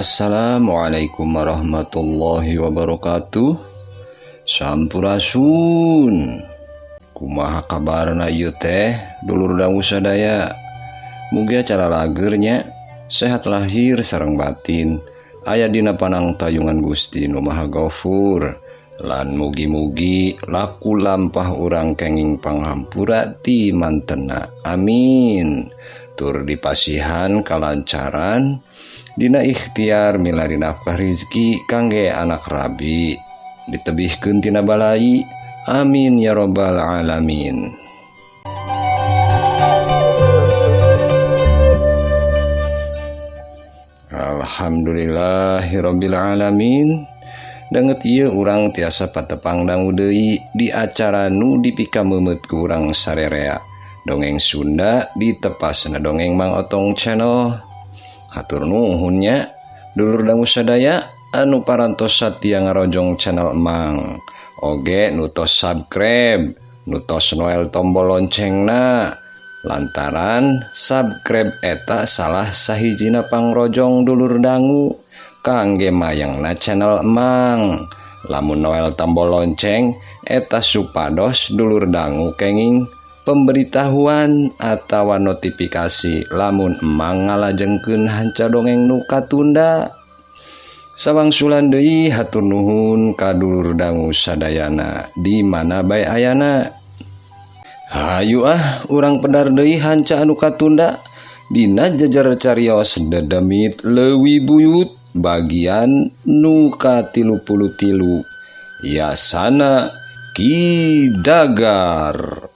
Assalamualaikum warahmatullahi wabarakatuh. Sampurasun. Kumaha kabarna ieu teh dulur dangu sadaya. Mugia cara lagernya sehat lahir sareng batin. Aya dina panangtayungan Gusti Nu Maha Gafur. Lan mugi-mugi laku lampah urang kenging panghampura ti mantena. Amin. Tur dipasihan kalancaran dina ikhtiar milari nafkah rizki kangge anak rabi ditebihkeun tina balai. Amin ya robbal alamin. Alhamdulillahirabbil alamin. Danget ieu urang tiasa patepang dangu deui di acara nu dipikameumeut ku urang sarerea. Dongeng Sunda ditepasna Dongeng Mang Otong Channel. Hatur nuhun nya dulur dangu sadaya anu parantos satia ngarojong channel Emang. Oge nu tos subscribe, nu tos noel tombol loncengna. Lantaran subscribe eta salah sahijina pangrojong dulur dangu kangge mayangna channel Emang. Lamun noel tombol lonceng eta supados dulur dangu kenging pemberitahuan atawa notifikasi lamun Emang ngalajengkeun hanca dongeng nu katunda. Sawangsulan deui hatur nuhun ka dulur dangu sadayana di mana bae ayana. Hayu ah urang pedar deui hanca anu katunda dina jejer carios dedemit leuwi buyut bagian nu ka-33 Yasana Ki Dagar.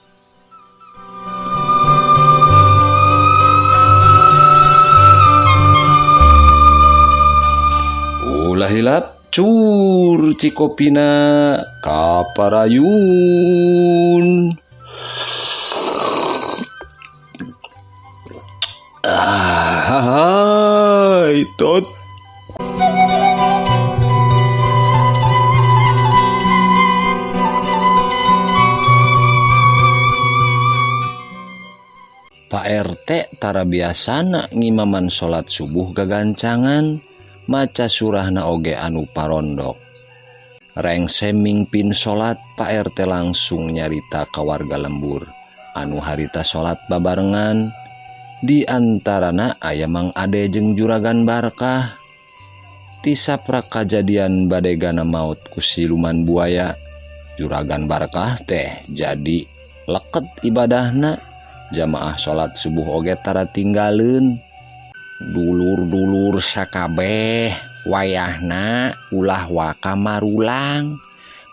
Ulah hilap cur cikopina kaparayun. Hai tot. Pak RT tara biasana ngimaman salat subuh gagancangan maca surahna oge anu parondok. Rengse mingpin salat, Pak RT langsung nyarita ka warga lembur anu harita salat babarengan. Di antarana aya Mang Ade jeung Juragan Barkah. Ti saprak kajadian badegana maut ku siluman buaya, Juragan Barkah teh jadi leket ibadahna. Jamaah salat subuh oge tara tinggaleun. Dulur-dulur sakabeh wayahna ulah waka marulang,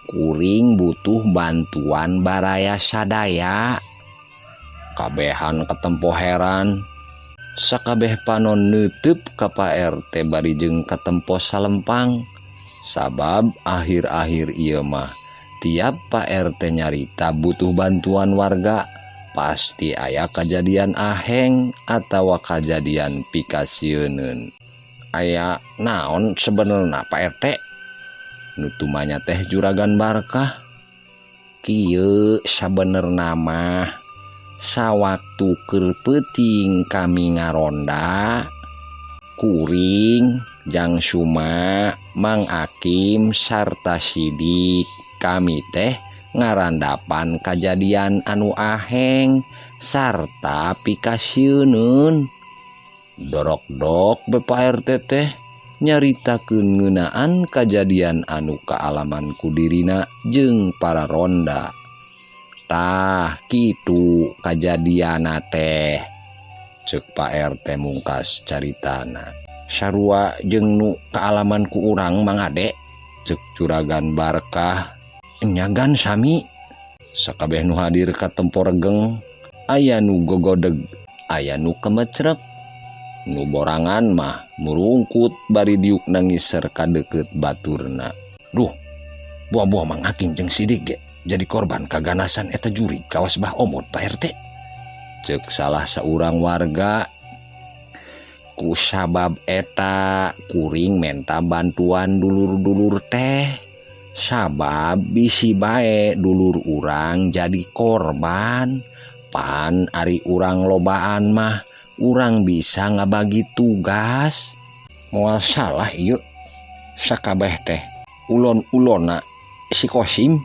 kuring butuh bantuan baraya sadaya. Kabehan katempo heran, sakabeh panon neuteub ka Pak RT bari jeung katempo salempang. Sabab akhir-akhir ieu mah tiap Pak RT nyarita butuh bantuan warga, pasti aya kajadian aheng atawa kajadian pikasieuneun. Aya naon sebenarna Pak RT? Nu tumanya teh Juragan Barkah. Kieu sabenerna mah sawaktu keur peuting kami ngaronda, kuring Jang Suma, Mang Akim sarta Sidik kami teh ngarandapan kajadian anu aheng sarta pikasieuneun. Dorok-dok be Pak RT teh nyaritakeun ngeunaan kajadian anu kaalaman ku dirina jeung para ronda. Tah kitu kajadianna teh, ceuk Pak RT mungkas caritana. Sarua jeung nu kaalaman ku urang Mang Ade, ceuk Juragan Barkah. Nyagan sami. Sakabeh nu hadir katempo regeng, aya nu gogodeg, aya nu kemecrek. Nu borangan mah murungkut bari diuk nangiser ka deukeut baturna. Duh, buah-buah Mang Hakim jeung Sidik ge jadi korban kaganasan eta juri kawas Bah Omot Pak RT, ceuk salah saurang warga. Ku sabab eta kuring menta bantuan dulur-dulur teh, sabab bisi bae dulur urang jadi korban. Pan ari urang lobaan mah urang bisa ngabagi tugas. Moal salah ieu sakabeh teh ulon-ulonna si Kosim.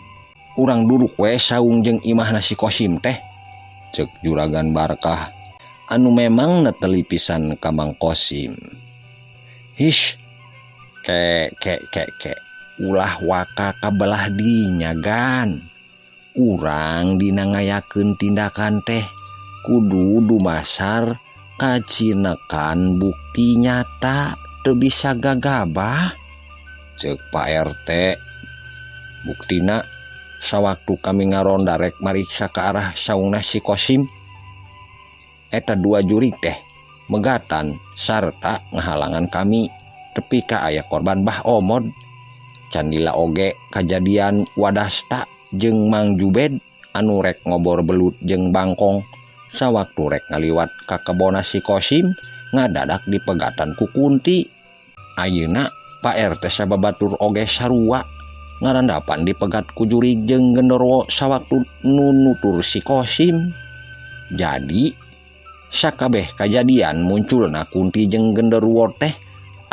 Urang duruk we saung jeung imahna si Kosim teh. Cek Juragan Barkah anu memang neteli pisan ka Mang Kosim. Hish ke ke ke ke ulah waka kabelah dinya gan. Urang dina ngayakeun tindakan teh kudu dumasar kacinekan bukti nyata teu bisa gagabah. Cek Pak RT. Buktina sawaktu kami ngaronda rek mariksa ka arah saungna si Kosim, eta dua jurig teh megatan sarta ngahalangan kami tepi ka aya korban Bah Omod. Candila oge kajadian Wadasta jeung Mang Jubed anu rek ngobor belut jeung bangkong sawaktu rek ngaliwat ka kebona si Kosim ngadadak dipegatan ku kunti. Ayeuna Pak RT sababatur oge sarua ngarandapan dipegat ku jurig jeung gendorwo sawaktu nunutur si Kosim. Jadi sakabeh kajadian munculna kunti jeung genderuwo teh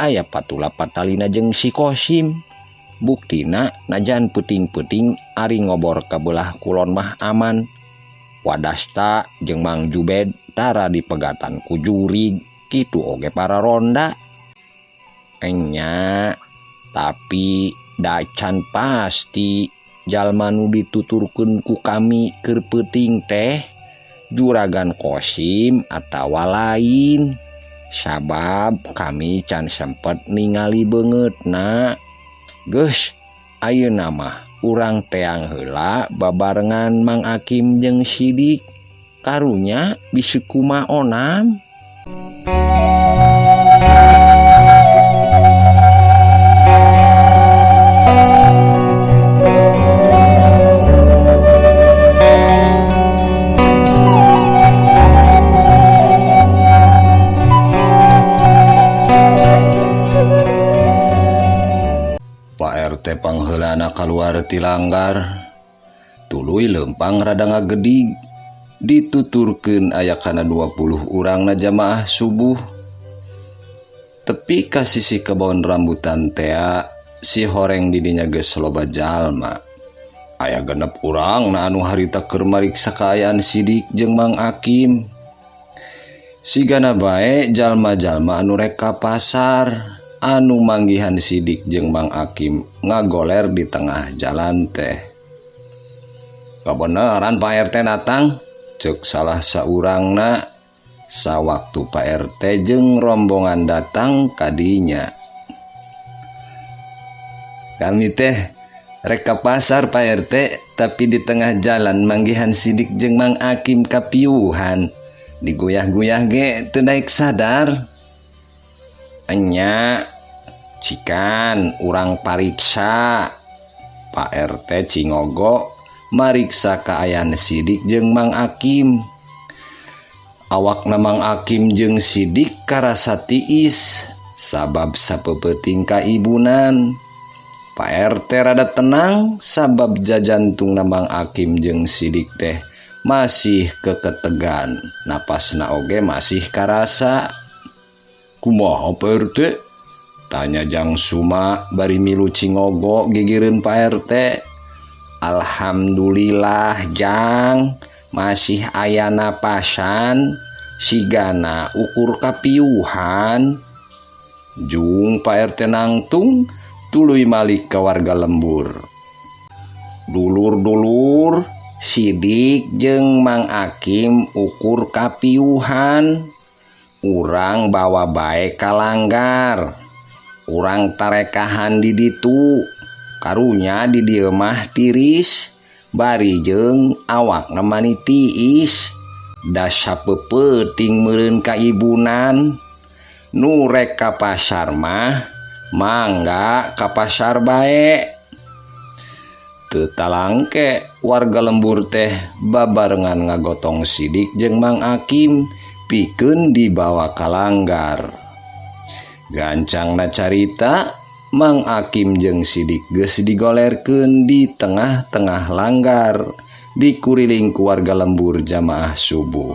aya patula patalina jeung si Kosim. Buktina najan peuting-peuting ari ngobor ka belah kulon mah aman. Wadasta jeung Mang Jubed tara dipegatan ku jurig kitu oge para ronda. Enya tapi dacan pasti jalma nu dituturkeun ku kami keur peuting teh Juragan Kosim atawa lain. Sabab kami can sempet ningali beungeutna. Geus ayeuna mah urang teang heula babarengan Mang Akim jeung Sidik. Karunya bisi kumaha onam. Pak RT pangheulana kaluar ti langgar, tuluy leumpang rada ngagedig. Dituturkeun aya kana 20 urangna jamaah subuh. Tepi ka sisi kebon rambutan tea, si horeng di dinya geus loba jalma. Aya genep urangna anu harita keur mariksa kaayaan Sidik jeung Mang Akim. Sigana bae jalma-jalma anu rek ka pasar anu manggihan Sidik jeung Mang Akim ngagoler di tengah jalan teh. Kabeneran Pak RT datang, cek salah saurangna sawaktu Pak RT jeung rombongan datang kadinya. Kami teh rek ka pasar Pak RT, tapi di tengah jalan manggihan Sidik jeung Mang Akim kapiuhan. Digoyah-goyah ge teu daek sadar. Enya cikan urang pariksa. Pak RT cingogo mariksa kaayaan Sidik jeung Mang Akim. Awakna Mang Akim jeung Sidik karasa tiis sabab sapeupeting kaibunan. Pak RT rada tenang sabab jajantungna Mang Akim jeung Sidik teh masih keketegan, napasna oge masih karasa. Kumaha Pak RT? Tanya Jang Suma bari milu cingogo gigireun Pak RT. Alhamdulillah Jang, masih aya napasan, sigana ukur kapiuhan. Jung Pak RT nangtung tuluy malik ka warga lembur. Dulur-dulur Sidik jeung Mang Akim ukur kapiuhan. Urang bawa bae ka langgar. Urang tarekahan di ditu. Karunya di dieu mah tiris, bari jeung awakna mani tiis. Da sapeupeting meureun kaibunan. Nu rek ka pasar mah mangga ka pasar bae. Teu talangke warga lembur teh babarengan ngagotong Sidik jeung Mang Akim pikeun dibawa ka langgar. Gancangna carita, Mang Akim jeung Sidik geus digolerkeun di tengah-tengah langgar, dikuriling ku warga lembur jamaah subuh.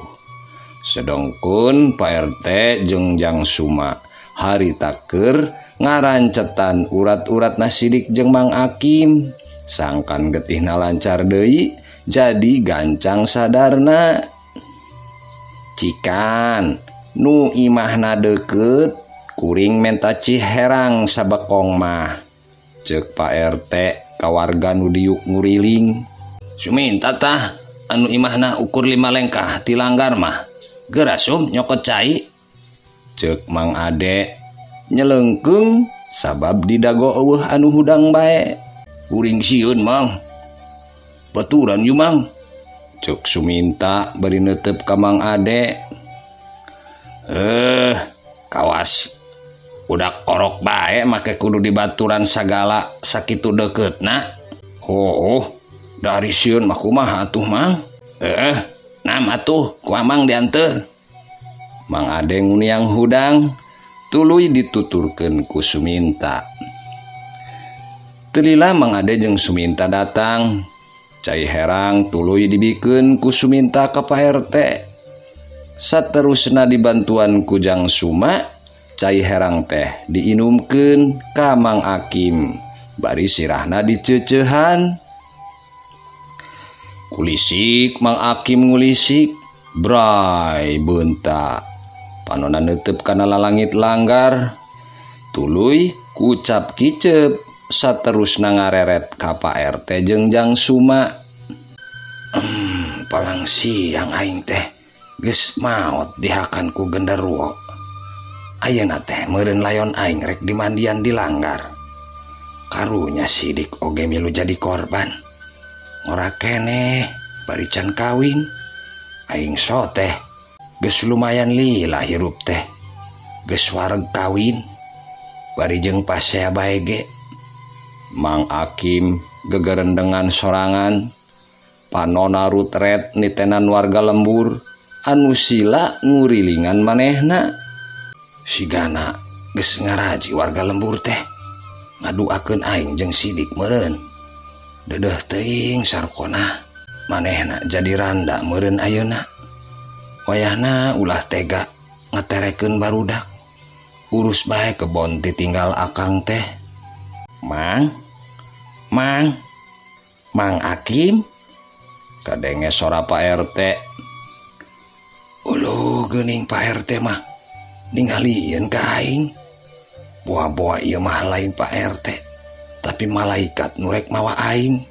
Sedongkeun Pak RT jeung Jang Suma Harita keur ngarancetan urat-uratna Sidik jeung Mang Akim. Sangkan getihna lancar deui, jadi gancang sadarna. Cikan nu imahna deukeut, kuring menta ciherang sabekong mah, cek Pak RT ka warga nu diuk nguriling. Suminta tah anu imahna ukur 5 lengkah ti langgar mah. Geura Sum nyokot cai, cek Mang Ade nyelengkeung sabab di dago eueuh anu hudang bae. Kuring sieun Mang, baturan yu Mang, cek Suminta bari neuteup ka Mang Ade. Kawas udah orok bae make kudu dibaturan sagala sakitu deuketna. Oh, dari sieun mah kumaha atuh Mang? Nam atuh ku Amang dianteur. Mang Ade nguniang hudang tuluy dituturkeun ku Suminta. Teu lila Mang Ade jeung Suminta datang. Cai herang tuluy dibikeun ku Suminta ka Pak RT. Saterusna dibantuan ku Jang Suma, cai herang teh diinumkeun ka Mang Akim. Bari sirahna diceuceuhan. Kulisik Mang Akim ngulisik, bray beunta. Panona neuteub kana lalangit langgar. Tuluy kucap kicep saterusna ngareret ka Pak RT jeung Jang Suma. Palang siang aing teh geus maot dihakan ku genderuwo. Ayeuna teh meureun layon aing rek dimandian di langgar. Karunya Sidik oge milu jadi korban. Ngora keneh bari can kawin. Aing so teh geus lumayan lila hirup teh. Geus wareg kawin bari jeung pasea bae ge. Mang Akim gegerendengan sorangan. Panona rutret nitenan warga lembur anu sila ngurilingan manehna. Sigana geus ngaraji warga lembur teh ngaduakeun aing jeung Sidik meureun. Dedeh teuing sarkona manehna jadi randa meureun ayeuna. Wayahna ulah tega ngaterekeun barudak. Urus bae kebon ditinggal akang teh. Mang, Mang, Mang Akim, kadenge sora Pak RT. Uluh geuning Pak RT mah ningalieun ka aing. Boa-boa ieu mah lain Pak RT, tapi malaikat nu rek mawa aing.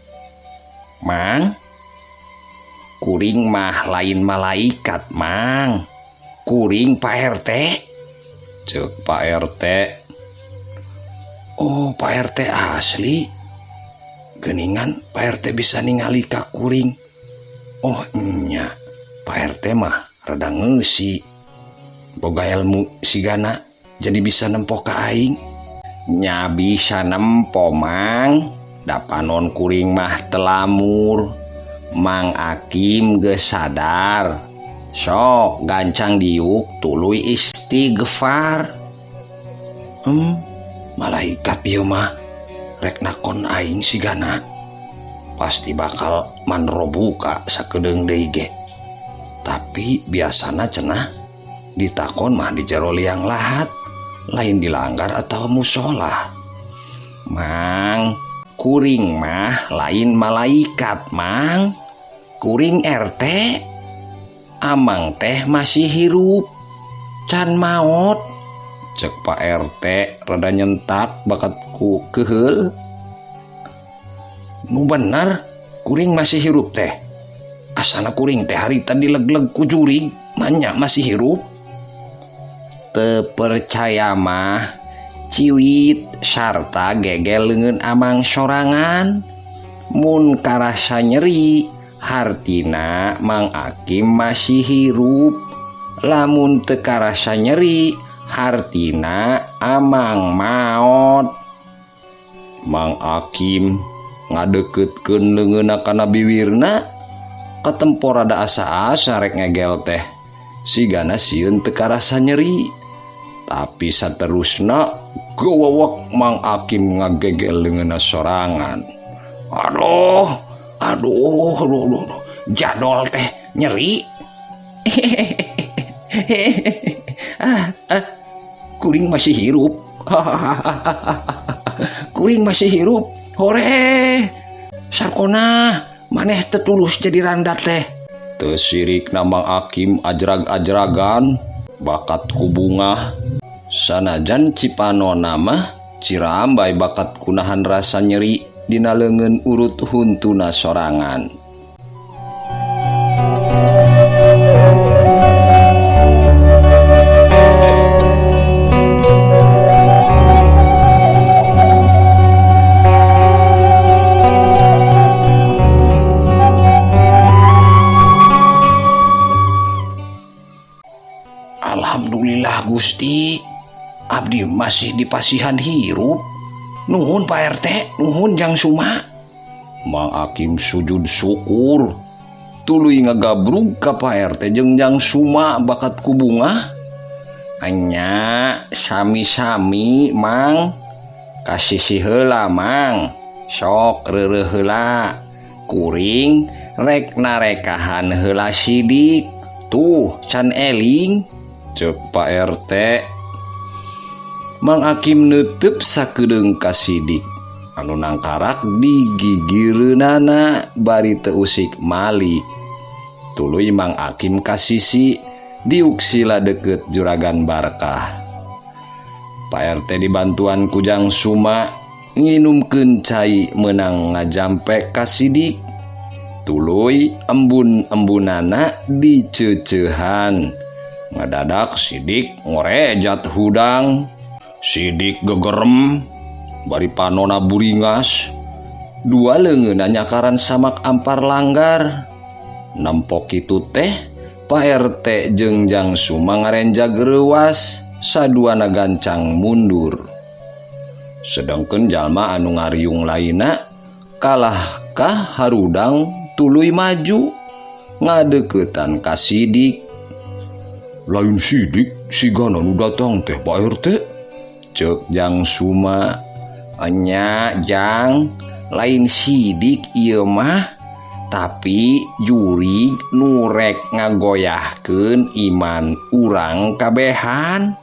Mang, kuring mah lain malaikat Mang, kuring Pak RT, cek Pak RT. Oh, Pak RT asli. Geuningan Pak RT bisa ningali ka kuring. Oh nya, Pak RT mah rada ngeusi. Boga ilmu sigana jadi bisa nempo ka aing. Nya bisa nempo Mang, da panon kuring mah telamur. Mang Akim geus sadar. Sok gancang diuk tuluy istighfar. Malaikat ieu mah rek nakon aing sigana. Pasti bakal manrobuka sakedeung deui ge. Tapi biasana cenah ditakon mah di jero liang lahat, lain di langgar atau musola. Mang, kuring mah lain malaikat Mang, kuring RT. Amang teh masih hirup, can maot. Cek Pak RT rada nyentak bakat ku keheul. Nu bener kuring masih hirup teh. Asana kuring teh harita dileg-leg ku jurig, manya masih hirup. Teu percaya mah ciwit sarta gegel leungeun amang sorangan. Mun karasa nyeri hartina Mang Akim masih hirup. Lamun teu karasa nyeri hartina amang maot. Mang Akim ngadeukeutkeun leungeunna kana biwirna, katempo rada asa-asa rek ngegel teh. Sigana sieun teu karasa nyeri. Tapi saterusna gowowok Mang Akim ngagegel leungeunna sorangan. Aduh, aduh, aduh, aduh, aduh. Jadol teh nyeri. Ah, ah. Kuring masih hirup. Kuring masih hirup. Hore. Sarkona, maneh teu tulus jadi randa teh. Teu sirikna Mang Akim ajrag-ajragan bakat ku bungah. Sanajan cipanona mah cirambay bakat kunahan rasa nyeri dina leungeun urut huntuna sorangan. Alhamdulillah Gusti, abdi masih dipasihan hirup. Nuhun Pak RT, nuhun Jang Suma. Mang Akim sujud syukur. Tuluy ngagabrug ka Pak RT jeung Jang Suma bakat ku bungah. Anya sami-sami Mang, kasisi heula Mang. Sok reureuh heula. Kuring rek narekahan heula sidik. Tuh can eling. Cek Pak RT. Mang Akim neuteub sakedeung ka sidik anu nangkarak di gigireunana bari teu usik malik. Tuluy Mang Akim ka sisi diuk sila deukeut Juragan Barkah. Pak RT dibantuan ku Jang Suma nginumkeun cai meunang ngajampe ka sidik. Tuluy embun-embunana diceuceuhan. Ngadadak sidik ngorejat hudang. Sidik gegerem bari panona buringas. Dua leungeunna nyakaran samak ampar langgar. Nempok kitu teh Pak RT jeung Jang Suma ngarenjag reuwas, saduana gancang mundur. Sedengkeun jalma anu ngariung lainna kalahkah harudang tuluy maju ngadeuketan ka sidik. Lain sidik sigana nu datang teh Pak RT. Ceuk Jang Suma. Enya Jang, lain sidik ieu mah, tapi jurig nu rek ngagoyahkeun iman urang kabehan.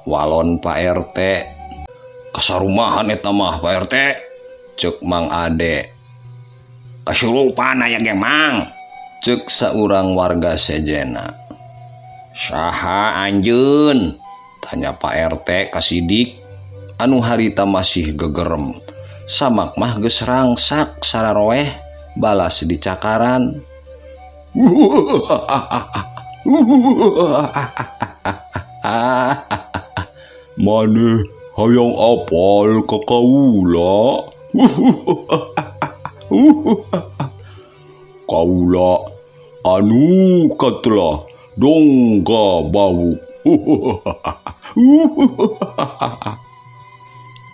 Walon Pak RT. Kasarumahan eta mah Pak RT. Ceuk Mang Ade. Kasurupan aya ge Mang. Ceuk saurang warga sejena. Saha anjeun? Tanya Pak RT ka sidik anu harita masih gegerem. Samak mah geus rangsak sararoeh balas dicakaran. Maneh hayang apal ka kaula? Kaula anu katelah dongga bau.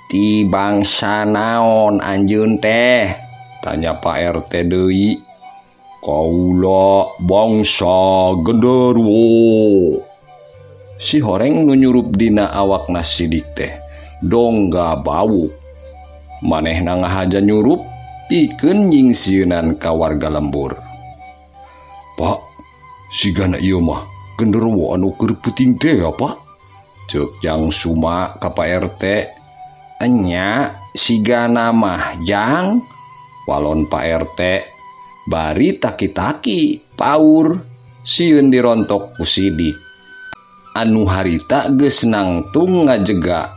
Ti bangsa naon anjeun teh? Tanya Pak RT deui. Kaula bangsa genderuwo. Si horeng nu nyurup dina awakna sidik teh dongga bau. Manehna ngahaja nyurup pikeun nyingsieunan ka warga lembur. Pak, sigana ieu mah genderuwo anu keur peuting teh ya, Pak? Ceuk Jang Suma ka Pak RT. Enya sigana mah Jang. Walon Pak RT bari taki-taki paur sieun dirontok ku sidik. Anu harita geus nangtung ngajega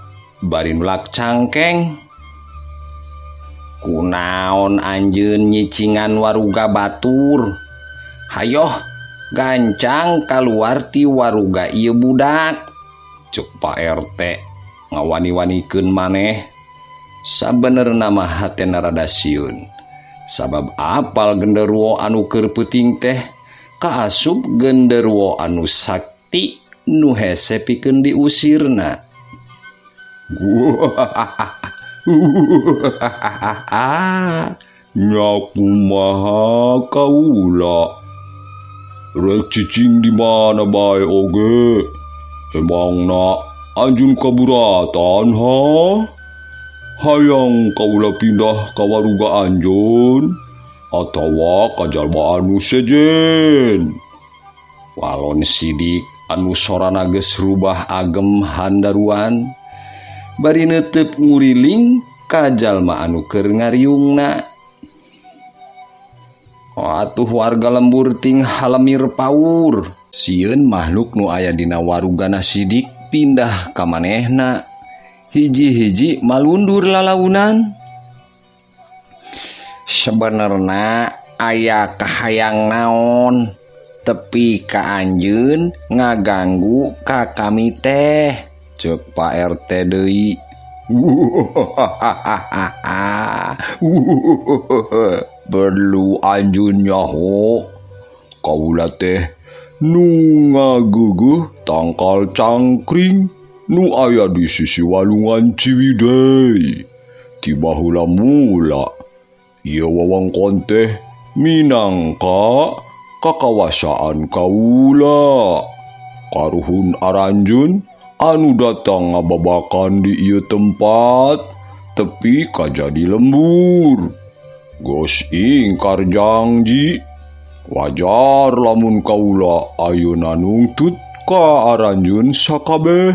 bari nulak cangkeng. Kunaon anjeun nyicingan waruga batur? Hayoh gancang kaluar ti waruga ieu budak. Cuk Pak RT ngawani-wanikeun maneh. Sabenerna mah hatena rada sieun. Sabab apal genderuwo anu keur peuting teh kaasup genderuwo anu sakti nu hese pikeun diusirna. Nya kumaha kaula? Rek cicing di mana bae oge? Emangna anjeun kaburatan ha? Hayang kaula pindah ka waruga anjeun atawa ka jalma anu sejen? Walon sidik Anu sorana geus rubah agem handaruan bari neuteup nguriling ka jalma anu keur ngariungna. Atuh warga lembur ting halemir paur. Sieun makhluk nu aya dina warugana Sidik pindah ka manehna. Hiji-hiji malundur lalaunan. Sebenerna aya kahayang naon tepi ka anjeun ngaganggu ka kami teh, ceuk Pak RT deui. Perlu anjeun nyaho kaula teh nu ngageugeuh tangkal cangkring nu aya di sisi walungan Ciwidey. Ti baheula mula ieu wewengkon teh minangka kakawasaan kaula. Karuhun aranjeun anu datang ngababakan di ieu tempat tepi kajadi lembur. Geus ingkar jangji, wajar lamun kaula ayeuna nungtut ka aranjeun sakabeh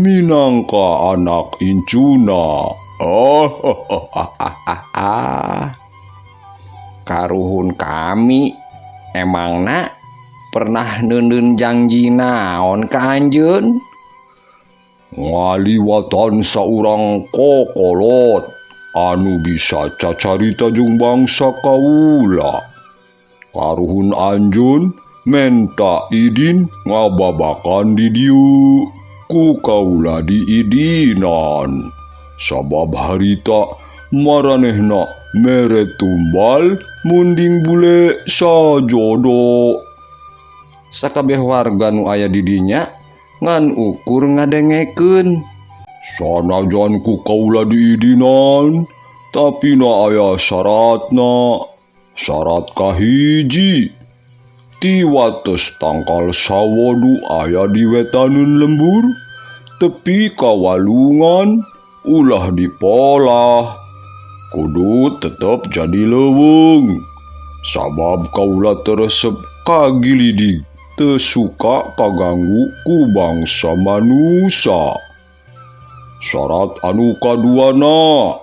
minangka anak incuna. Karuhun kami emangna pernah neundeun janji naon ka anjeun? Ngaliwatan saurang kokolot anu bisa cacarita jeung bangsa kaula. Karuhun anjeun menta idin ngababakan di dieu, ku kaula diidinan. Sabab harita maranehna mere tumbal munding bule sajodo. Sakabeh warga nu aya di dinya ngan ukur ngadengekeun. Sanajan ku kaula diidinan, tapi na aya syaratna. Syarat kahiji, ti wates tangkal sawo nu aya di wetaneun lembur tepi ka walungan ulah dipolah, kudu tetep jadi leuweung. Sabab kaula teresep kagilidig, teu suka kaganggu ku bangsa manusa. Syarat anu kaduana,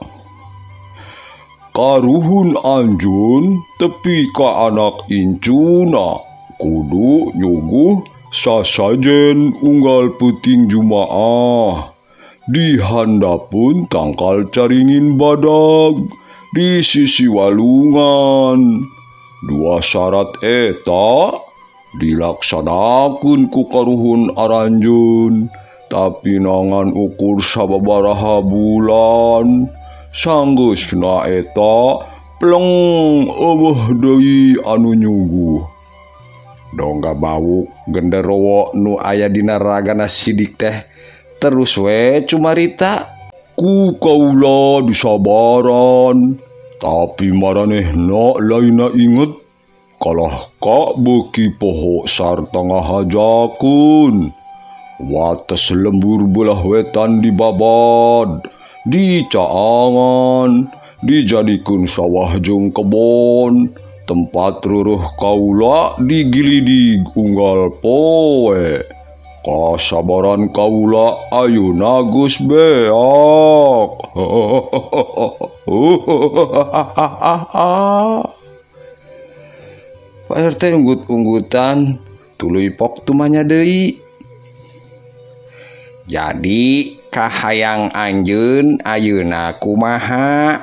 karuhun anjeun tepi ka anak incuna kudu nyuguh sasajen unggal peuting Jumaah di handapun tangkal caringin badag di sisi walungan. Dua syarat eta dilaksanakeun ku karuhun aranjeun, tapi nangan ukur sababaraha bulan. Sanggeusna eta pleng eueuh deui anu nyuguh. Dongga bawuk genderowo nu aya dina ragana Sidik teh terus we cumarita. Ku kaula disabaran, tapi maranehna lainna inget kalah ka beuki poho sarta ngahajakeun. Wates lembur belah wetan dibabad, dicaangan, dijadikeun sawah jeung kebon, tempat ruruh kaula digilidig unggal poe. Kasabaran kaula ayeuna geus beak. Pak RT unggut-unggutan tuluy pok tumanya deui. Jadi kahayang anjeun ayeuna kumaha?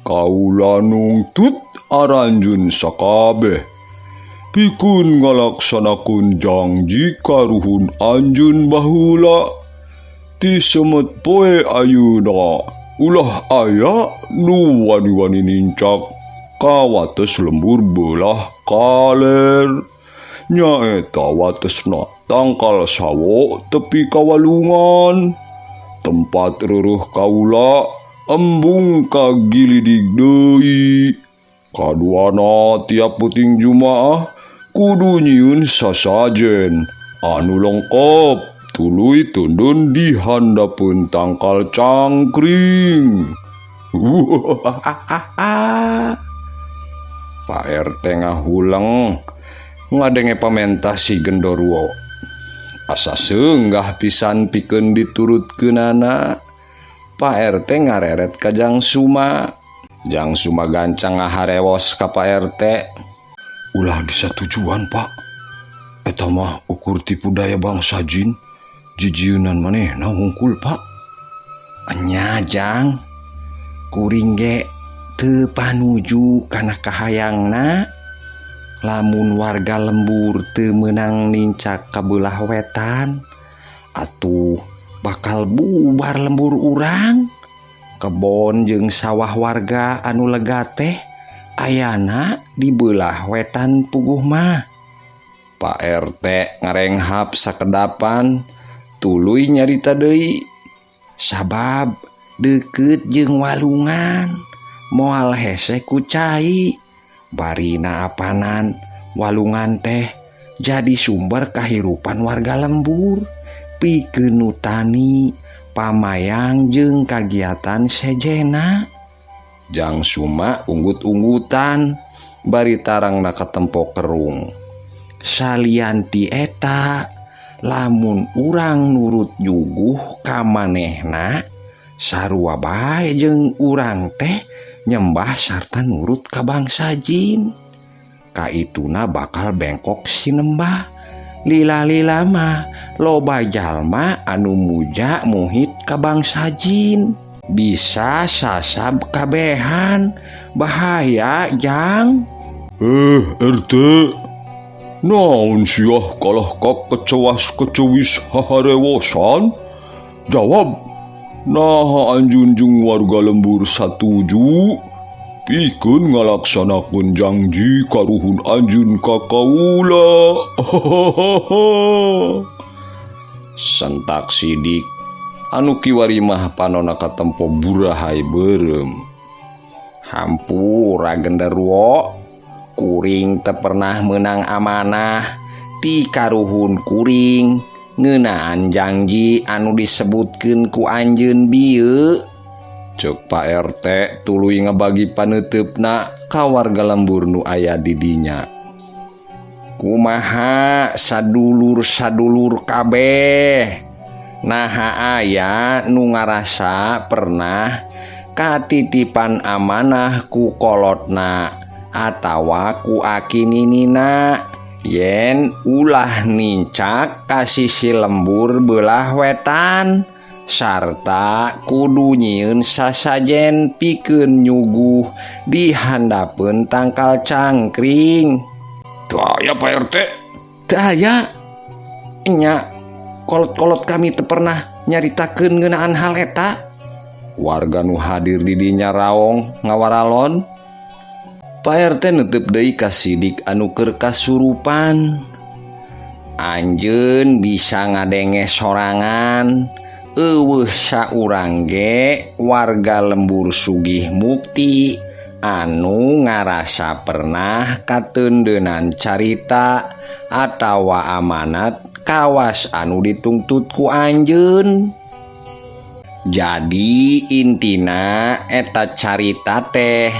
Kaula nungtut aranjeun sakabeh pikeun ngalaksanakeun jangji karuhun anjeun baheula. Ti semet poe ayeuna ulah aya nu wani-wani nincak ka wates lembur beulah kaler. Nyaeta watesna tangkal sawo tepi ka walungan, tempat ruruh kaula embung kagilidig deui. Kaduana tiap puting Jumaah kudu nyieun sasajen anu lengkap tuluy tundun di handapeun tangkal cangkring. Pak RT ngahuleng ngadenge pamentah si Gendoruwo. Asa seunggah pisan pikeun diturutkeunana. Pak RT ngareret ka Jang Suma. Jang Suma gancang ngaharewos ka Pak RT. Ulah disatujuan, Pak. Eta mah ukur tipu daya bangsa jin. Jijieunan manehna hungkul, Pak. Enya, Jang. Kuring ge teu panuju kana kahayangna. Lamun warga lembur teu meunang nincak ka beulah wetan, atuh bakal bubar lembur urang. Kebon jeung sawah warga anu lega teh ayana di beulah wetan puguh mah. Pak RT ngarenghap sakedapan tuluy nyarita deui. Sabab deukeut jeung walungan, moal hese ku cai. Barina apanan walungan teh jadi sumber kahirupan warga lembur, pikeun nu tani, pamayang jeung kagiatan sejena. Jang Suma unggut-unggutan bari tarangna katempo kerung. Salian ti eta, lamun urang nurut nyuguh ka manehna, sarua bae jeung urang teh nyembah sarta nurut ka bangsa jin. Kaituna bakal bengkok sinembah. Lila-lila mah loba jalma anu muja muhit ka bangsa jin. Bisa sasab kabehan, bahaya Jang. RT, naon siah kalah ka kecewas kecewis haharewosan? Jawab, naha anjun jeung warga lembur satuju pikeun ngalaksanakeun janji karuhun anjeun ka kaula. Sentak Sidik anu kiwari mah panona katempo burahai beureum. Hampura genderuwo, kuring teu pernah meunang amanah ti karuhun kuring ngeunaan janji anu disebutkeun ku anjeun bieu. Ceuk Pak RT tuluy ngabagi paneuteup-na ka warga lembur nu aya di dinya. Kumaha sadulur-sadulur kabeh? Naha aya nu ngarasa pernah katitipan amanah ku kolotna atawa ku akininina yen ulah nincak ka sisi lembur beulah wetan sarta kudu nyieun sasajen pikeun nyuguh di handapeun tangkal cangkring. Teu aya Pak RT. Teu aya. Nya kolot-kolot kami teu pernah nyaritakeun ngeunaan hal eta. Warga nu hadir di dinya raong ngawaralon. Pak RT neuteub deui ka Sidik anu keur kasurupan. Anjeun bisa ngadenge sorangan. Eueuh saurang ge warga lembur Sugih Mukti anu ngarasa pernah kateundenan carita atawa amanat kawas anu ditungtut ku anjeun. Jadi intina eta carita teh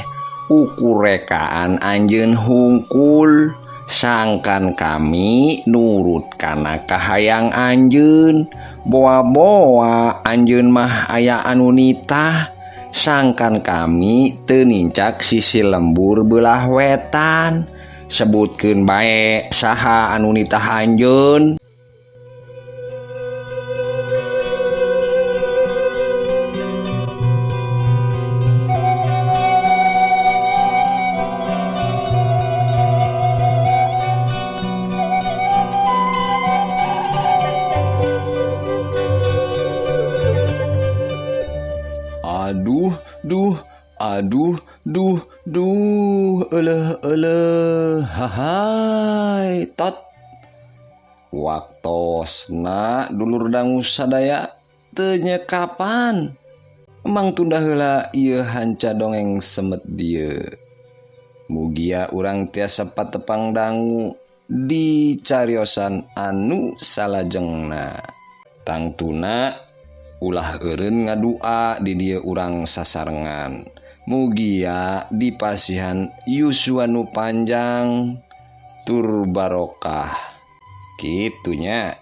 ukur rekaan anjeun hungkul, sangkan kami nurut kana kahayang anjeun. Boa-boa anjeun mah aya anu nitah, sangkan kami teu nincak sisi lembur beulah wetan. Sebutkeun bae saha anu nitah anjeun. Aduh, duh, aduh, duh, duh, eleh, eleh, hahai, tot. Waktosna dulur dangu sadaya teu nyekapan. Emang tunda heula ieu hanca dongeng semet dieu. Mugia urang tiasa patepang dangu di cariosan anu salajengna. Tangtuna ulah eureun ngadua di dieu urang sasarengan. Mugia dipasihan yuswa nu panjang tur barokah. Kitunya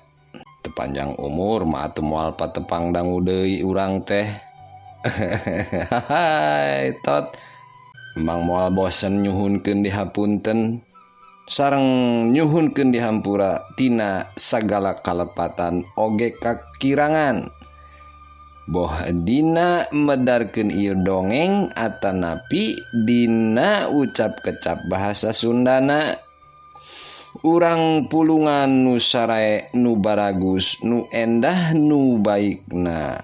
tepanjang umur mah atuh moal patepang dangu deui urang teh. Hai tot. Emang moal bosen nyuhunkeun dihapunten sareng nyuhunkeun dihampura tina sagala kalepatan oge kakirangan. Boh dina medarkeun ieu dongeng atanapi dina ucap kecap bahasa Sundana. Urang pulungan nu sarae nu baragus nu endah nu baikna.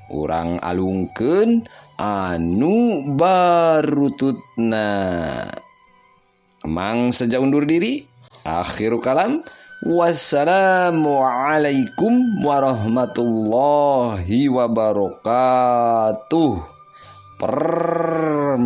Urang alungkeun anu barututna. Emang saja undur diri. Akhiru kalam. Wassalamualaikum warahmatullahi wabarakatuh. Permios.